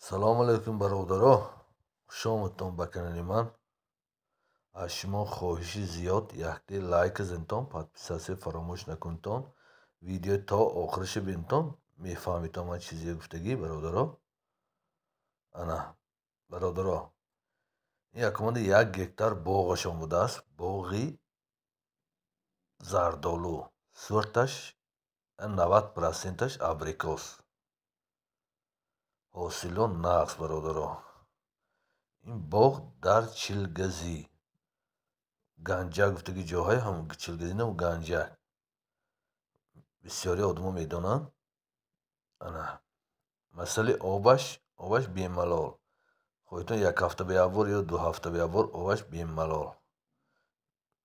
Салому алайкум, бародаро, хуш омадтон ба канали ман. Аз шумо хоҳиши зиёд: якте лайк зинтон, подписаться фаромӯш накунтон, видео то охириша бинтон, мефаҳмитон ман чизе гуфтагӣ, бародаро. Ана, бародаро, ин якумода 1 гектар боғашон будааст, боғи зардолу, сорташ 90%-аш абрикос. Ҳосило нағз, бародаро. Ин боғ дар Чилгазӣ, Ганҷак гуфтаги ҷоҳае ҳам, Чилгазӣ нам, Ганҷак, бисёри одамо медонанд. Ана, масъалаи обаш, обаш бемалол. Хоҳитон як ҳафта ба як бор ё 2 ҳафта ба як бор, обаш бемалол.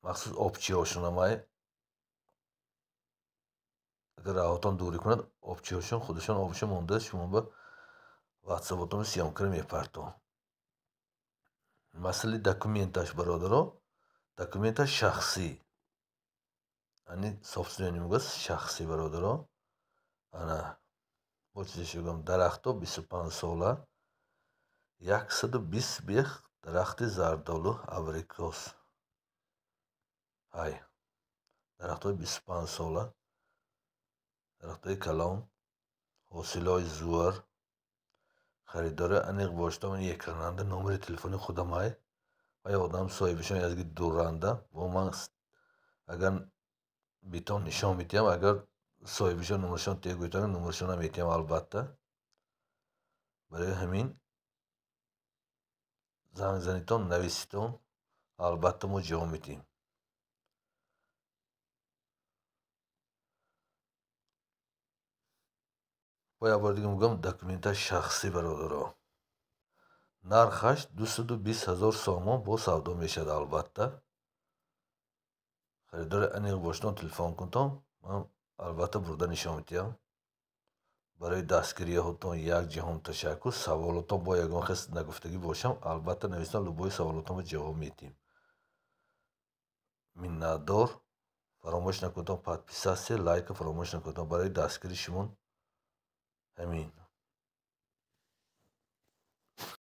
Махсус обчиҳошонамай, агар раҳотон дурӣ кунад, обчиҳошон худашон обашон монда, шумо ба ватсаботон съёмка ро мепартон. Масъалаи документаш, бародаро, документаш шахсӣ, яъне собственный мегӯяд, шахсӣ, бародаро. Ана, бо чизеш гӯям, дарахтҳо 25-сола, 120 бех дарахти зардолу абрикос. Ҳай, дарахтҳои 25-сола, дарахтҳои калон, ҳосилҳои зӯр. Харидори аниқ бошад, экрананда номери телефони худамай ва одам соҳибашон язги дуранда бо ман, агар битон нишон медиҳам, агар соҳибашон номерашон тегӯйтон, номерашонам медиҳам, албатта. Барои ҳамин занг занитон, нависитон, албатта мо ҷавоб медиҳем. Бо як бори дига мегӯям, документаш шахсӣ, бародаро. Нархаш 220 000 сомон, бо савдо мешавад, албатта. Харидори аниқ бошедон, телефон кунтон, ман албатта бурда нишон медиҳам. Барои дастгириҳотон як ҷаҳон ташаккур. Саволотон бо ягон хел нагуфтагӣ бошам, албатта нависам, любой саволотонро ҷавоб медиҳем. Миннатдор. Фаромӯш накунтон подписаться, лайка фаромӯш накунтон. Барои дастгири шумо ҳамин.